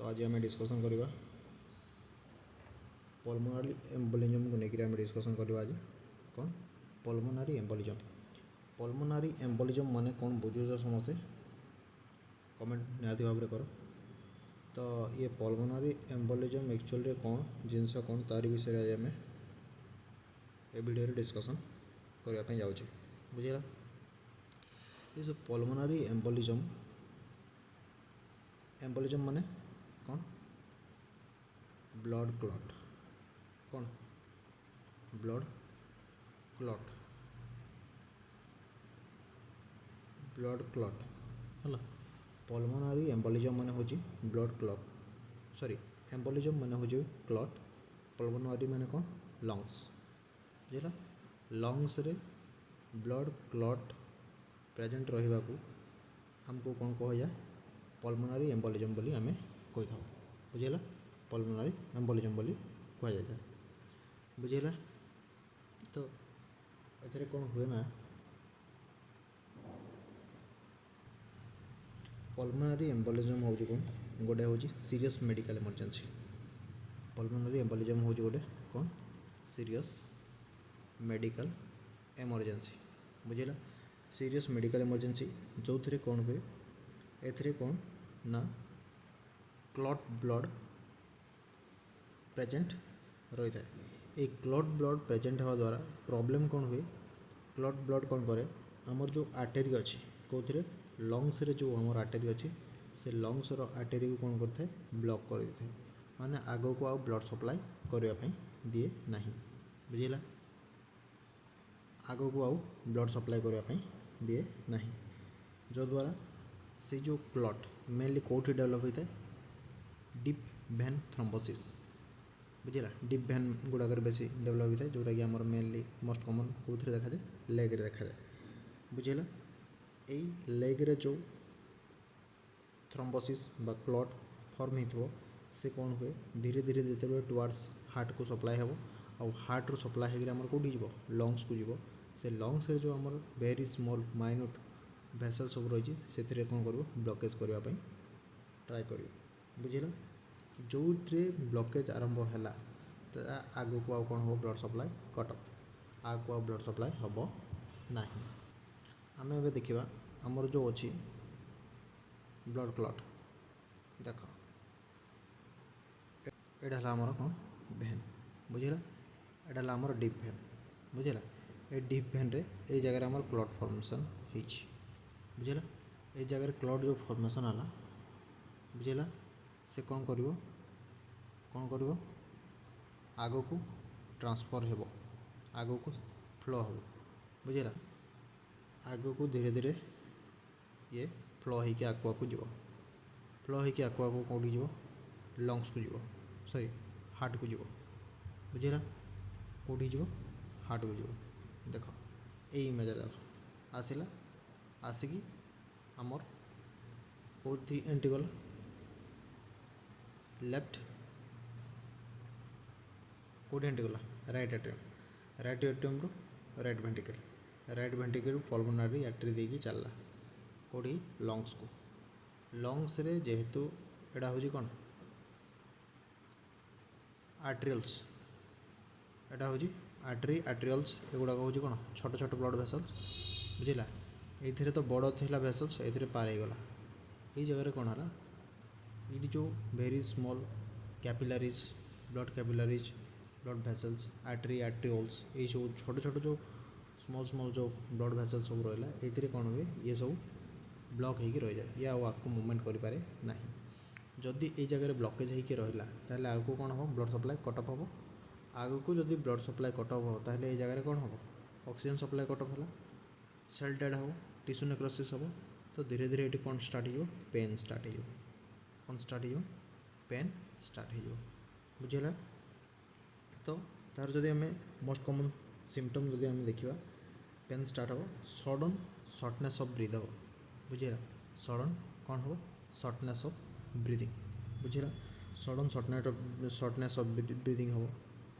ତ ଆଜି ଆମେ ଡିସ୍କସନ୍ କରିବା ପଲମୋନାରୀ ଏମ୍ବୋଲିଜମ୍କୁ ନେଇକରି ଆମେ ଡିସ୍କସନ୍ କରିବା ଆଜି। କ'ଣ ପଲମୋନାରୀ ଏମ୍ବୋଲିଜମ୍? ପଲମୋନାରୀ ଏମ୍ବୋଲିଜମ୍ ମାନେ କ'ଣ ବୁଝୁଛ ସମସ୍ତେ? କମେଣ୍ଟ ନିହାତି ଭାବରେ କର। ତ ଇଏ ପଲମୋନାରୀ ଏମ୍ବୋଲିଜମ୍ ଆକ୍ଚୁଆଲିରେ କ'ଣ ଜିନିଷ, କ'ଣ ତାରି ବିଷୟରେ ଆଜି ଆମେ ଏ ଭିଡ଼ିଓରେ ଡିସ୍କସନ୍ କରିବା ପାଇଁ ଯାଉଛେ। ବୁଝିଲା? ଏ ଯେଉଁ ପଲମୋନାରୀ ଏମ୍ବୋଲିଜମ୍, ଏମ୍ବୋଲିଜମ୍ ମାନେ କ'ଣ? Blood clot. କ'ଣ? ବ୍ଲଡ଼ କ୍ଲଟ୍, ବ୍ଲଡ଼ କ୍ଲଟ୍ ହେଲା। ପଲମୋନାରୀ ଏମ୍ବୋଲିଜମ୍ ମାନେ ହେଉଛି ବ୍ଲଡ଼ କ୍ଲଟ୍, ସରି, ଏମ୍ବୋଲିଜମ୍ ମାନେ ହେଉଛି କ୍ଲଟ୍। ପଲମୋନାରୀ ମାନେ କ'ଣ? ଲଙ୍ଗସ୍। ବୁଝିଲା? ଲଙ୍ଗସରେ ବ୍ଲଡ଼ କ୍ଲଟ୍ ପ୍ରେଜେଣ୍ଟ ରହିବାକୁ ଆମକୁ କ'ଣ କୁହାଯାଏ? ପଲମୋନାରୀ ଏମ୍ବୋଲିଜମ୍ ବୋଲି ଆମେ କହିଥାଉ। ବୁଝିଲା? ପଲମୋନାରୀ ଏମ୍ବୋଲିଜମ୍ ବୋଲି କୁହାଯାଇଥାଏ। ବୁଝିଲା? ତ ଏଥିରେ କ'ଣ ହୁଏ ନା, ପଲମୋନାରୀ ଏମ୍ବୋଲିଜମ୍ ହେଉଛି କ'ଣ? ଗୋଟେ ହେଉଛି serious medical emergency. Pulmonary embolism ହେଉଛି ଗୋଟେ କ'ଣ? Serious medical emergency. ବୁଝିଲା? ସିରିୟସ୍ ମେଡ଼ିକାଲ ଏମର୍ଜେନ୍ସି, ଯେଉଁଥିରେ କ'ଣ ହୁଏ? ଏଥିରେ କ'ଣ ନା କ୍ଲଟ୍ ବ୍ଲଡ଼ ପ୍ରେଜେଣ୍ଟ ରହିଥାଏ। ଏଇ କ୍ଲଟ୍ ବ୍ଲଡ଼ ପ୍ରେଜେଣ୍ଟ ହେବା ଦ୍ୱାରା ପ୍ରୋବ୍ଲେମ୍ କ'ଣ ହୁଏ? କ୍ଲଟ୍ ବ୍ଲଡ଼ କ'ଣ କରେ? ଆମର ଯେଉଁ ଆର୍ଟେରୀ ଅଛି, କେଉଁଥିରେ? ଲଙ୍ଗସରେ ଯେଉଁ ଆମର ଆର୍ଟେରୀ ଅଛି, ସେ ଲଙ୍ଗସର ଆର୍ଟେରୀକୁ କ'ଣ କରିଥାଏ? ବ୍ଲକ୍ କରିଦେଇଥାଏ। ମାନେ ଆଗକୁ ଆଉ ବ୍ଲଡ଼ ସପ୍ଲାଏ କରିବା ପାଇଁ ଦିଏ ନାହିଁ। ବୁଝିଲା? ଆଗକୁ ଆଉ ବ୍ଲଡ଼ ସପ୍ଲାଏ କରିବା ପାଇଁ ଦିଏ ନାହିଁ, ଯଦ୍ୱାରା ସେଇ ଯେଉଁ କ୍ଲଟ୍ ମେନଲି କେଉଁଠି ଡେଭଲପ୍ ହୋଇଥାଏ? Deep vein thrombosis. ବୁଝିଲା? ଡିପ୍ ଭେନ୍ ଗୁଡ଼ାକରେ ବେଶୀ ଡେଭଲପ୍ ହୋଇଥାଏ, ଯେଉଁଟାକି ଆମର ମେନଲି ମୋଷ୍ଟ କମନ୍ କେଉଁଥିରେ ଦେଖାଯାଏ? ଲେଗ୍ରେ ଦେଖାଯାଏ। ବୁଝିଲା? ଏଇ ଲେଗ୍ରେ ଯେଉଁ ଥ୍ରମ୍ବୋସିସ୍ ବା କ୍ଲଟ୍ ଫର୍ମ ହେଇଥିବ, ସେ କ'ଣ ହୁଏ? ଧୀରେ ଧୀରେ ଯେତେବେଳେ ଟୁୱାର୍ଡ଼ସ୍ ହାର୍ଟକୁ ସପ୍ଲାଏ ହେବ, ଆଉ ହାର୍ଟରୁ ସପ୍ଲାଏ ହେଇକିରି ଆମର କେଉଁଠି ଯିବ? ଲଙ୍ଗସକୁ ଯିବ। ସେ ଲଙ୍ଗସରେ ଯେଉଁ ଆମର ଭେରି ସ୍ମଲ୍ ମାଇନ୍ୟୁଟ୍ ଭେସେଲ୍ ସବୁ ରହିଛି, ସେଥିରେ କ'ଣ କରିବ? ବ୍ଲକେଜ୍ କରିବା ପାଇଁ ଟ୍ରାଏ କରିବ। ବୁଝିଲା? ଯେଉଁଥିରେ ବ୍ଲକେଜ୍ ଆରମ୍ଭ ହେଲା, ତା ଆଗକୁ ଆଉ କ'ଣ ହେବ? ବ୍ଲଡ଼ ସପ୍ଲାଏ କଟ୍ ଅଫ୍, ଆଗକୁ ଆଉ ବ୍ଲଡ଼ ସପ୍ଲାଏ ହେବ ନାହିଁ। ଆମେ ଏବେ ଦେଖିବା ଆମର ଯେଉଁ ଅଛି ବ୍ଲଡ଼ କ୍ଲଟ୍। ଦେଖ, ଏଇଟା ହେଲା ଆମର କ'ଣ? ଭେନ୍। ବୁଝିଲା? ଏଇଟା ହେଲା ଆମର ଡିପ୍ ଭେନ୍। ବୁଝିଲା? ଏ ଡିପ୍ ଭେନ୍ରେ ଏଇ ଜାଗାରେ ଆମର କ୍ଲଟ୍ ଫର୍ମେସନ୍ ହେଇଛି। ବୁଝିଲା? ଏଇ ଜାଗାରେ କ୍ଲଟ୍ ଯେଉଁ ଫର୍ମେସନ୍ ହେଲା, ବୁଝିଲା, ସେ କ'ଣ କରିବ? କ'ଣ କରିବ? ଆଗକୁ ଟ୍ରାନ୍ସଫର୍ ହେବ, ଆଗକୁ ଫ୍ଲୋ ହେବ। ବୁଝିଲା? ଆଗକୁ ଧୀରେ ଧୀରେ ଇଏ ଫ୍ଲୋ ହେଇକି ଆଗକୁ ଆଗକୁ ଯିବ। ଫ୍ଲୋ ହେଇକି ଆଗକୁ ଆଗକୁ କେଉଁଠି ଯିବ? ଲଙ୍ଗସକୁ ଯିବ, ସରି, ହାର୍ଟକୁ ଯିବ। ବୁଝିଲା? କେଉଁଠି ଯିବ? ହାର୍ଟକୁ ଯିବ। ଦେଖ, ଏଇ ଇମେଜରେ ଦେଖ, ଆସିଲା, ଆସିକି ଆମର କେଉଁଠି ଏଣ୍ଟ୍ରି କଲା? ଲେଫ୍ଟ। କେଉଁଠି ଏଣ୍ଟ୍ରି କଲା? Right atrium. Right ଆଟ୍ରିୟମ୍ରୁ right ଭେଣ୍ଟ୍ରିକଲ୍, ରାଇଟ୍ ଭେଣ୍ଟ୍ରିକଲ୍ରୁ ପଲମୋନାରୀ ଆର୍ଟେରୀ ଦେଇକି ଚାଲିଲା କେଉଁଠି? ଲଙ୍ଗସକୁ। ଲଙ୍ଗସରେ ଯେହେତୁ ଏଇଟା ହେଉଛି କ'ଣ? ଆର୍ଟ୍ରିଅଲ୍ସ। ଏଇଟା ହେଉଛି ଆର୍ଟେରୀ, ଆର୍ଟ୍ରିଅଲ୍ସ, ଏଗୁଡ଼ାକ ହେଉଛି କ'ଣ? ଛୋଟ ଛୋଟ ବ୍ଲଡ଼ ଭେସଲ୍ସ। ବୁଝିଲା? ଏଇଥିରେ ତ ବଡ଼ ଥିଲା ଭେସଲ୍ସ, ଏଇଥିରେ ପାର ହେଇଗଲା। ଏଇ ଜାଗାରେ କ'ଣ ହେଲା? ଏଇଠି ଯେଉଁ very small capillaries, blood capillaries, blood vessels, artery, arterioles, ଏଇସବୁ ଛୋଟ ଛୋଟ ଯେଉଁ ସ୍ମଲ୍ ସ୍ମଲ୍ ଯେଉଁ ବ୍ଲଡ଼ ଭେସଲ୍ସ ସବୁ ରହିଲା, ଏଇଥିରେ କ'ଣ ହୁଏ? ଇଏ ସବୁ ବ୍ଲକ୍ ହେଇକି ରହିଯାଏ। ଇଏ ଆଉ ଆଗକୁ ମୁଭମେଣ୍ଟ କରିପାରେ ନାହିଁ। ଯଦି ଏଇ ଜାଗାରେ ବ୍ଲକେଜ୍ ହେଇକି ରହିଲା, ତାହେଲେ ଆଗକୁ କ'ଣ ହେବ? ବ୍ଲଡ଼ ସପ୍ଲାଏ କଟ୍ ଅଫ୍ ହେବ। ଆଗକୁ ଯଦି ବ୍ଲଡ଼ ସପ୍ଲାଏ କଟ୍ ଅଫ୍ ହେବ, ତାହେଲେ ଏଇ ଜାଗାରେ କ'ଣ ହେବ? ଅକ୍ସିଜେନ୍ ସପ୍ଲାଏ କଟ୍ ଅଫ୍ ହେଲା, ସେଲ୍ ଡେଡ଼୍ ହେବ, ଟିସ୍ୟୁ ନେକ୍ରୋସିସ୍ ହେବ। ତ ଧୀରେ ଧୀରେ ଏଠି କ'ଣ ଷ୍ଟାର୍ଟ ହେଇଯିବ? ପେନ୍ ଷ୍ଟାର୍ଟ ହେଇଯିବ। କ'ଣ ଷ୍ଟାର୍ଟ ହେଇଯିବ? ପେନ୍ ଷ୍ଟାର୍ଟ ହେଇଯିବ। ବୁଝିହେଲା? ତ ତାର ଯଦି ଆମେ ମୋଷ୍ଟ କମନ୍ ସିମ୍ପଟମ୍ ଯଦି ଆମେ ଦେଖିବା, ପେନ୍ ଷ୍ଟାର୍ଟ ହେବ, ସଡ଼ନ୍ ସର୍ଟନେସ୍ ଅଫ୍ ବ୍ରିଥ୍ ହେବ। ବୁଝିହେଲା? ସଡ଼ନ୍ କ'ଣ ହେବ? Shortness of breathing. ବୁଝିଲା? Sudden shortness of breathing ହେବ।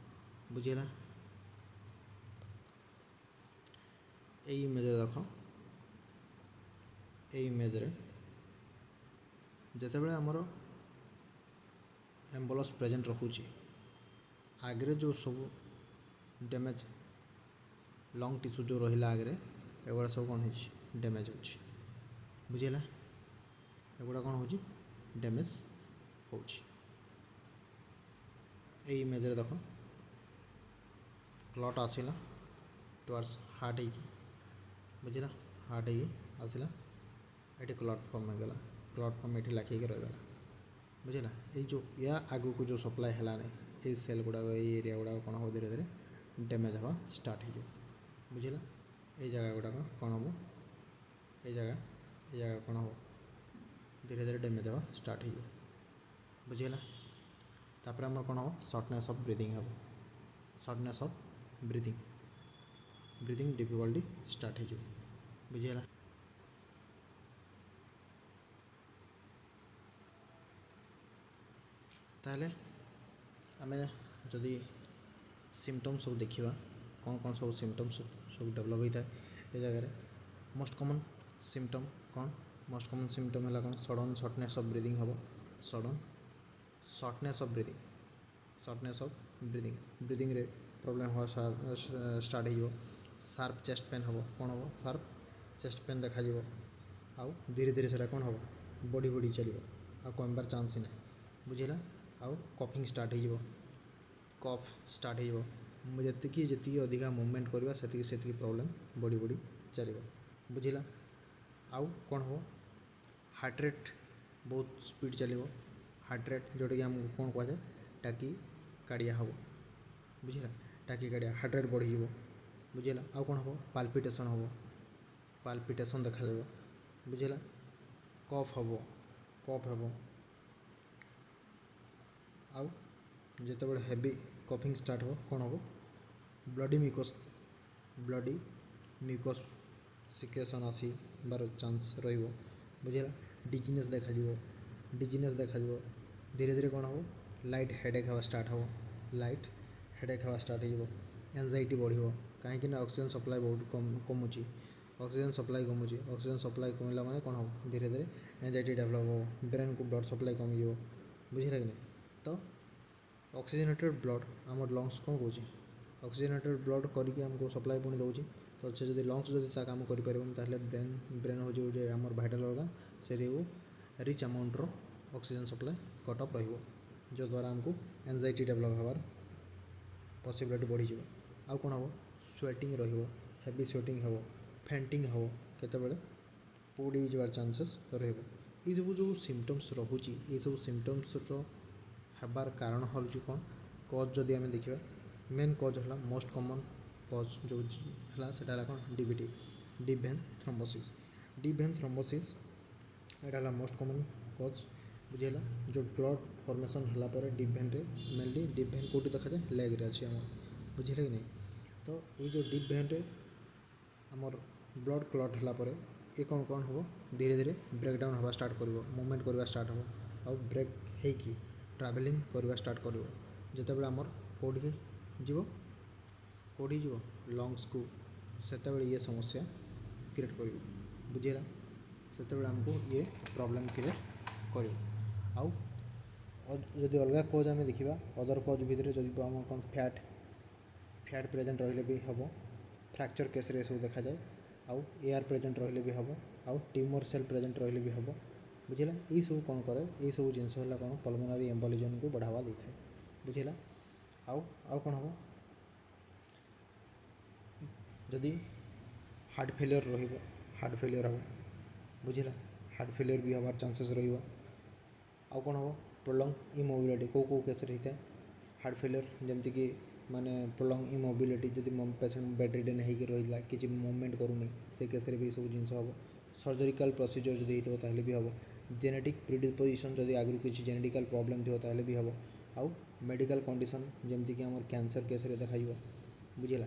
ବୁଝିହେଲା? ଏଇ ଇମେଜରେ ଦେଖ, ଏଇ ଇମେଜରେ ଯେତେବେଳେ ଆମର ଏମ୍ବଲସ୍ ପ୍ରେଜେଣ୍ଟ ରହୁଛି, ଆଗରେ ଯେଉଁ ସବୁ ଡ୍ୟାମେଜ୍ ଲଙ୍ଗ ଟିସ୍ୟୁ ଯେଉଁ ରହିଲା ଆଗରେ, ଏଗୁଡ଼ା ସବୁ କ'ଣ ହେଇଛି? ଡ୍ୟାମେଜ୍ ହେଉଛି। ବୁଝିହେଲା? ଏଗୁଡ଼ା କ'ଣ ହେଉଛି? ଡ୍ୟାମେଜ୍ ହେଉଛି। ଏଇ ଇମେଜ୍ରେ ଦେଖ, କ୍ଲଟ୍ ଆସିଲା ଟୁୱାର୍ଡ଼ସ୍ ହାର୍ଟ ହେଇକି। ବୁଝିଲା? ହାର୍ଟ ହେଇକି ଆସିଲା, ଏଠି କ୍ଲଟ୍ ଫର୍ମ ହେଇଗଲା। କ୍ଲଟ୍ ଫର୍ମ ଏଠି ଲାଖିକି ରହିଗଲା। ବୁଝିଲା? ଏଇ ଯେଉଁ ୟା ଆଗକୁ ଯେଉଁ ସପ୍ଲାଏ ହେଲା ନାହିଁ, ଏଇ ସେଲ୍ ଗୁଡ଼ାକ, ଏଇ ଏରିଆ ଗୁଡ଼ାକ କ'ଣ ହେବ? ଧୀରେ ଧୀରେ ଡ୍ୟାମେଜ୍ ହେବା ଷ୍ଟାର୍ଟ ହେଇଯିବ। ବୁଝିଲା? ଏଇ ଜାଗା ଗୁଡ଼ାକ କ'ଣ ହେବ? ଏଇ ଜାଗା କ'ଣ ହେବ? ଧୀରେ ଧୀରେ ଡ୍ୟାମେଜ୍ ହେବା ଷ୍ଟାର୍ଟ ହେଇଯିବ। ବୁଝିହେଲା? ତାପରେ ଆମର କ'ଣ ହେବ? ସର୍ଟନେସ୍ ଅଫ୍ ବ୍ରିଦିଂ ହେବ। Shortness of breathing, breathing difficulty start ହେଇଯିବ। ବୁଝିହେଲା? ତାହେଲେ ଆମେ ଯଦି ସିମ୍ପଟମ୍ ସବୁ ଦେଖିବା, କ'ଣ କ'ଣ ସବୁ ସିମ୍ପଟମ୍ସ ସବୁ ଡେଭଲପ୍ ହୋଇଥାଏ ଏ ଜାଗାରେ? ମୋଷ୍ଟ କମନ୍ ସିମ୍ପଟମ୍ କ'ଣ? ମୋଷ୍ଟ କମନ୍ ସିମ୍ପଟମ୍ ହେଲା କ'ଣ? ସଡ଼ନ୍ ସର୍ଟନେସ୍ ଅଫ୍ ବ୍ରିଦିଂ ହେବ। Sudden shortness of breathing, shortness of breathing, ବ୍ରିଦିଂରେ problem ହେବା ଷ୍ଟାର୍ଟ ହେଇଯିବ। ସାର୍ପ ଚେଷ୍ଟ ପେନ୍ ହେବ। କ'ଣ ହେବ? ସାର୍ପ ଚେଷ୍ଟ ପେନ୍ ଦେଖାଯିବ। ଆଉ ଧୀରେ ଧୀରେ ସେଇଟା କ'ଣ ହେବ? ବଢ଼ି ବଢ଼ି ଚାଲିବ, ଆଉ କମିବାର ଚାନ୍ସ ହିଁ ନାହିଁ। ବୁଝିଲା? ଆଉ କଫିଂ ଷ୍ଟାର୍ଟ ହେଇଯିବ, କଫ୍ ଷ୍ଟାର୍ଟ ହେଇଯିବ। ଯେତିକି ଯେତିକି ଅଧିକା ମୁଭମେଣ୍ଟ କରିବା, ସେତିକି ସେତିକି ପ୍ରୋବ୍ଲେମ୍ ବଢ଼ି ବଢ଼ି ଚାଲିବ। ବୁଝିଲା? ଆଉ କ'ଣ ହେବ? ହାର୍ଟ ରେଟ୍ ବହୁତ ସ୍ପିଡ଼ ଚାଲିବ। ହାର୍ଟ ରେଟ୍ ଯେଉଁଟାକି ଆମକୁ କ'ଣ କୁହାଯାଏ? ଟାକି କାଡ଼ିଆ ହେବ। ବୁଝିଲା? ଟାକି କାଡ଼ିଆ, ହାର୍ଟ ରେଟ୍ ବଢ଼ିଯିବ। ବୁଝିଲା? ଆଉ କ'ଣ ହେବ? ପାଲପିଟେସନ୍ ହେବ, ପାଲପିଟେସନ୍ ଦେଖାଯିବ। ବୁଝିଲା? କଫ୍ ହେବ, କଫ୍ ହେବ। ଆଉ ଯେତେବେଳେ ହେଭି କଫିଂ ଷ୍ଟାର୍ଟ ହେବ, କ'ଣ ହେବ? Bloody mucus secretion ଆସିବାର ଚାନ୍ସ ରହିବ। ବୁଝିଲା? ଡିଜିନେସ୍ ଦେଖାଯିବ, ଡିଜିନେସ୍ ଦେଖାଯିବ। ଧୀରେ ଧୀରେ କ'ଣ ହେବ? ଲାଇଟ୍ ହେଡ଼େକ୍ ହେବା ଷ୍ଟାର୍ଟ ହେବ, ଲାଇଟ୍ ହେଡ଼େକ୍ ହେବା ଷ୍ଟାର୍ଟ ହେଇଯିବ। ଏନ୍ଜାଇଟି ବଢ଼ିବ, କାହିଁକି ନା ଅକ୍ସିଜେନ୍ ସପ୍ଲାଏ ବହୁତ କମ୍ କମୁଛି। ଅକ୍ସିଜେନ୍ ସପ୍ଲାଏ କମୁଛି। ଅକ୍ସିଜେନ୍ ସପ୍ଲାଏ କମିଲା ମାନେ କ'ଣ ହେବ? ଧୀରେ ଧୀରେ ଏନ୍ଜାଇଟି ଡେଭଲପ୍ ହେବ, ବ୍ରେନ୍କୁ ବ୍ଲଡ଼ ସପ୍ଲାଏ କମିଯିବ। ବୁଝିଲା କି ନାହିଁ? ତ ଅକ୍ସିଜେନେଟେଡ଼ ବ୍ଲଡ଼ ଆମର ଲଙ୍ଗସ୍ କ'ଣ କହୁଛି? ଅକ୍ସିଜେନେଟେଡ଼ ବ୍ଲଡ଼ କରିକି ଆମକୁ ସପ୍ଲାଏ ପୁଣି ଦେଉଛି। ତ ସେ ଯଦି ଲଙ୍ଗସ୍ ଯଦି ତା କାମ କରିପାରିବନି, ତାହେଲେ ବ୍ରେନ୍ ହେଉଛି ଗୋଟେ ଆମର ଭାଇଟାଲ୍ ଅର୍ଗାନ୍, ସେଇଟାକୁ ରିଚ୍ ଆମାଉଣ୍ଟର ଅକ୍ସିଜେନ୍ ସପ୍ଲାଏ କଟ୍ ଅଫ୍ ରହିବ, ଯଦ୍ୱାରା ଆମକୁ ଏନ୍ଜାଇଟି ଡେଭଲପ୍ ହେବାର ପସିବିଲିଟି ବଢ଼ିଯିବ। ଆଉ କ'ଣ ହେବ? ସ୍ୱେଟିଂ ରହିବ, ହେଭି ସ୍ୱେଟିଂ ହେବ, ଫେଣ୍ଟିଂ ହେବ, କେତେବେଳେ ପୋଡ଼ି ଯିବାର ଚାନ୍ସେସ୍ ରହିବ। ଏଇସବୁ ଯେଉଁ ସିମ୍ପଟମ୍ସ ରହୁଛି, ଏଇସବୁ ସିମ୍ପଟମ୍ସର ହେବାର କାରଣ ହେଉଛି କ'ଣ? କଜ୍ ଯଦି ଆମେ ଦେଖିବା, ମେନ୍ କଜ୍ ହେଲା, ମୋଷ୍ଟ କମନ୍ କଜ୍ ଯେଉଁ ହେଲା, ସେଇଟା ହେଲା କ'ଣ? DVT, deep vein thrombosis. Deep vein thrombosis, ଏଇଟା ହେଲା ମୋଷ୍ଟ କମନ୍ କଜ୍। ବୁଝିହେଲା? ଯେଉଁ ବ୍ଲଡ଼ ଫର୍ମେସନ୍ ହେଲା ପରେ ଡିପ୍ ଭେନ୍ରେ, ମେନଲି ଡିପ୍ ଭେନ୍ କେଉଁଠି ଦେଖାଯାଏ? ଲେଗ୍ରେ ଅଛି ଆମର। ବୁଝିଲେ କି ନାହିଁ? ତ ଏଇ ଯେଉଁ ଡିପ୍ ଭେନ୍ରେ ଆମର ବ୍ଲଡ଼ କ୍ଲଟ୍ ହେଲା ପରେ ଏ କ'ଣ କ'ଣ ହେବ? ଧୀରେ ଧୀରେ ବ୍ରେକ୍ ଡାଉନ୍ ହେବା ଷ୍ଟାର୍ଟ କରିବ, ମୁଭମେଣ୍ଟ କରିବା ଷ୍ଟାର୍ଟ ହେବ, ଆଉ ବ୍ରେକ୍ ହେଇକି ଟ୍ରାଭେଲିଂ କରିବା ଷ୍ଟାର୍ଟ କରିବ। ଯେତେବେଳେ ଆମର କେଉଁଠିକି ଯିବ? କେଉଁଠିକି ଯିବ? ଲଙ୍ଗସକୁ। ସେତେବେଳେ ଇଏ ସମସ୍ୟା କ୍ରିଏଟ୍ କରିବ। ବୁଝିଲା? ସେତେବେଳେ ଆମକୁ ଇଏ ପ୍ରୋବ୍ଲେମ୍ କ୍ରିଏଟ୍ କରିବ। ଆଉ ଯଦି ଅଲଗା କଜ୍ ଆମେ ଦେଖିବା, ଅଦର କଜ୍ ଭିତରେ ଯଦି ଆମର କ'ଣ ଫ୍ୟାଟ୍ ପ୍ରେଜେଣ୍ଟ ରହିଲେ ବି ହେବ। ଫ୍ରାକ୍ଚର୍ କେସ୍ରେ ଏସବୁ ଦେଖାଯାଏ। ଆଉ ଏୟାର ପ୍ରେଜେଣ୍ଟ ରହିଲେ ବି ହେବ। ଆଉ ଟ୍ୟୁମର୍ ସେଲ୍ ପ୍ରେଜେଣ୍ଟ ରହିଲେ ବି ହେବ। ବୁଝିଲା? ଏଇସବୁ କ'ଣ କରେ? ଏଇସବୁ ଜିନିଷ ହେଲା କ'ଣ? ପଲମୋନାରୀ ଏମ୍ବୋଲିଜମକୁ ବଢ଼ାବା ଦେଇଥାଏ। ବୁଝିଲା? ଆଉ କ'ଣ ହେବ? ଯଦି ହାର୍ଟ ଫେଲିୟର୍ ରହିବ, ହାର୍ଟ ଫେଲିୟର୍ ହେବ। ବୁଝିଲା? ହାର୍ଟ ଫେଲିୟର୍ ବି ହେବାର ଚାନ୍ସେସ୍ ରହିବ। ଆଉ କ'ଣ ହେବ? ପ୍ରୋଲଙ୍ଗ ଇମୋବିଲିଟି କେଉଁ କେଉଁ କେସ୍ରେ ହେଇଥାଏ? ହାର୍ଟ ଫେଲିୟର୍ ଯେମିତିକି ମାନେ ପ୍ରୋଲଙ୍ଗ ଇମୋବିଲିଟି, ଯଦି ପେସେଣ୍ଟ ବେଡ଼୍ ରିଡେନ୍ ହେଇକି ରହିଲା, କିଛି ମୁଭମେଣ୍ଟ କରୁନି, ସେ କେସ୍ରେ ବି ଏସବୁ ଜିନିଷ ହେବ। ସର୍ଜରିକାଲ୍ ପ୍ରୋସିଜର୍ ଯଦି ହେଇଥିବ, ତାହେଲେ ବି ହେବ। ଜେନେଟିକ୍ ପ୍ରିଡିସ୍ପୋଜିସନ୍, ଯଦି ଆଗରୁ କିଛି ଜେନେଟିକାଲ୍ ପ୍ରୋବ୍ଲେମ୍ ଥିବ, ତାହେଲେ ବି ହେବ। ଆଉ ମେଡ଼ିକାଲ୍ କଣ୍ଡିସନ୍, ଯେମିତିକି ଆମର କ୍ୟାନ୍ସର୍ କେସ୍ରେ ଦେଖାଯିବ। ବୁଝିଲା?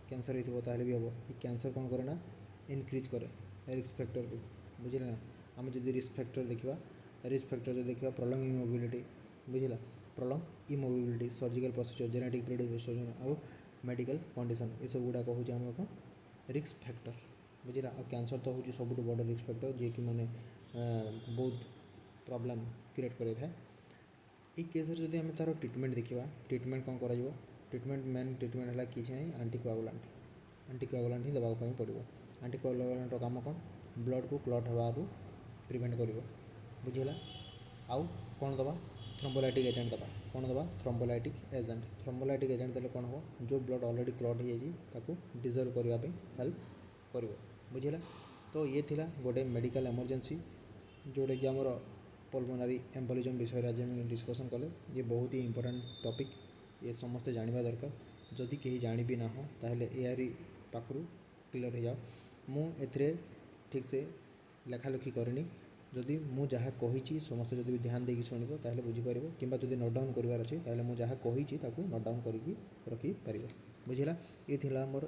କ୍ୟାନ୍ସର୍ ହେଇଥିବ, ତାହେଲେ ବି ହେବ। ଏ କ୍ୟାନ୍ସର୍ କ'ଣ କରେ ନା ଇନକ୍ରିଜ୍ କରେ ରିସ୍କ ଫ୍ୟାକ୍ଟରକୁ। ବୁଝିଲେ ନା? ଆମେ ଯଦି ରିସ୍କ ଫ୍ୟାକ୍ଟର ଦେଖିବା, ରିସ୍କ ଫ୍ୟାକ୍ଟର ଯଦି ଦେଖିବା, ପ୍ରୋଲଙ୍ଗ ଇମୋବିଲିଟି, ବୁଝିଲା, prolonged immobility, surgical procedure, genetic predisposition ଆଉ ମେଡ଼ିକାଲ୍ କଣ୍ଡିସନ୍, ଏସବୁ ଗୁଡ଼ାକ ହେଉଛି ଆମର କ'ଣ? Risk factor. ବୁଝିଲା? ଆଉ କ୍ୟାନ୍ସର୍ ତ ହେଉଛି ସବୁଠୁ ବଡ଼ ରିସ୍କ ଫ୍ୟାକ୍ଟର, ଯିଏକି ମାନେ ବହୁତ ପ୍ରୋବ୍ଲେମ୍ କ୍ରିଏଟ୍ କରିଥାଏ। ଏଇ କେସ୍ରେ ଯଦି ଆମେ ତା'ର ଟ୍ରିଟମେଣ୍ଟ ଦେଖିବା, ଟ୍ରିଟମେଣ୍ଟ କ'ଣ କରାଯିବ? ଟ୍ରିଟମେଣ୍ଟ, ମେନ୍ ଟ୍ରିଟମେଣ୍ଟ ହେଲା କିଛି ନାହିଁ, ଆଣ୍ଟିକୋଆଗୁଲାଣ୍ଟ। ଆଣ୍ଟିକୋଆଗୁଲାଣ୍ଟ ହିଁ ଦେବା ପାଇଁ ପଡ଼ିବ। ଆଣ୍ଟିକୋଆଗୁଲାଣ୍ଟର କାମ କ'ଣ? ବ୍ଲଡ଼କୁ କ୍ଲଟ୍ ହେବାରୁ ପ୍ରିଭେଣ୍ଟ କରିବ। ବୁଝିହେଲା? ଆଉ କ'ଣ ଦେବା? ଥ୍ରମ୍ବୋଲାଇଟିକ୍ ଏଜେଣ୍ଟ ଦେବା। କ'ଣ ଦେବା? ଥ୍ରମ୍ବୋଲାଇଟିକ୍ ଏଜେଣ୍ଟ। ଥ୍ରମ୍ବୋଲାଇଟିକ୍ ଏଜେଣ୍ଟ ଦେଲେ କ'ଣ ହେବ? ଯେଉଁ ବ୍ଲଡ଼ ଅଲରେଡ଼ି କ୍ଲଟ୍ ହେଇଯାଇଛି, ତାକୁ ଡିଜଲ୍ଭ କରିବା ପାଇଁ ହେଲ୍ପ କରିବ। ବୁଝିହେଲା? ତ ଇଏ ଥିଲା ଗୋଟେ ମେଡ଼ିକାଲ ଏମର୍ଜେନ୍ସି, ଯେଉଁଟାକି ଆମର ପଲମୋନାରୀ ଏମ୍ବୋଲିଜମ୍ ବିଷୟରେ ଆଜି ଆମେ ଡିସ୍କସନ୍ କଲେ। ଇଏ ବହୁତ ହି ଇମ୍ପୋର୍ଟାଣ୍ଟ ଟପିକ୍, ଇଏ ସମସ୍ତେ ଜାଣିବା ଦରକାର। ଯଦି କେହି ଜାଣିବି ନାହଁ, ତାହେଲେ ଏହାରି ପାଖରୁ କ୍ଲିଅର୍ ହେଇଯାଅ। ମୁଁ ଏଥିରେ ଠିକ୍ସେ ଲେଖାଲେଖି କରିନି। ଯଦି ମୁଁ ଯାହା କହିଛି, ସମସ୍ତେ ଯଦି ଧ୍ୟାନ ଦେଇକି ଶୁଣିବ, ତାହେଲେ ବୁଝିପାରିବ। କିମ୍ବା ଯଦି ନୋଟ୍ ଡାଉନ୍ କରିବାର ଅଛି, ତାହେଲେ ମୁଁ ଯାହା କହିଛି ତାକୁ ନୋଟ୍ ଡାଉନ୍ କରିକି ରଖିପାରିବ। ବୁଝିଲା? ଏ ଥିଲା ଆମର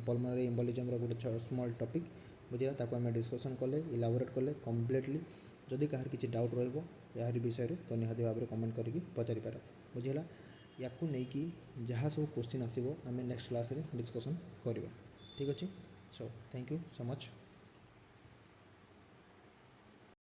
ପଲମୋନାରୀ ଏମ୍ବୋଲିଜମ୍ର ଗୋଟେ ସ୍ମଲ୍ ଟପିକ୍। ବୁଝିଲା? ତାକୁ ଆମେ ଡିସ୍କସନ୍ କଲେ, ଇଲାବୋରେଟ୍ କଲେ କମ୍ପ୍ଲିଟଲି। ଯଦି କାହାର କିଛି ଡାଉଟ୍ ରହିବ ଏହାରି ବିଷୟରେ, ତ ନିହାତି ଭାବରେ କମେଣ୍ଟ କରିକି ପଚାରିପାର। ବୁଝିଲା? ୟାକୁ ନେଇକି ଯାହା ସବୁ କୋଶ୍ଚିନ୍ ଆସିବ, ଆମେ ନେକ୍ସଟ କ୍ଲାସ୍ରେ ଡିସ୍କସନ୍ କରିବା। ଠିକ୍ ଅଛି? So thank you so much.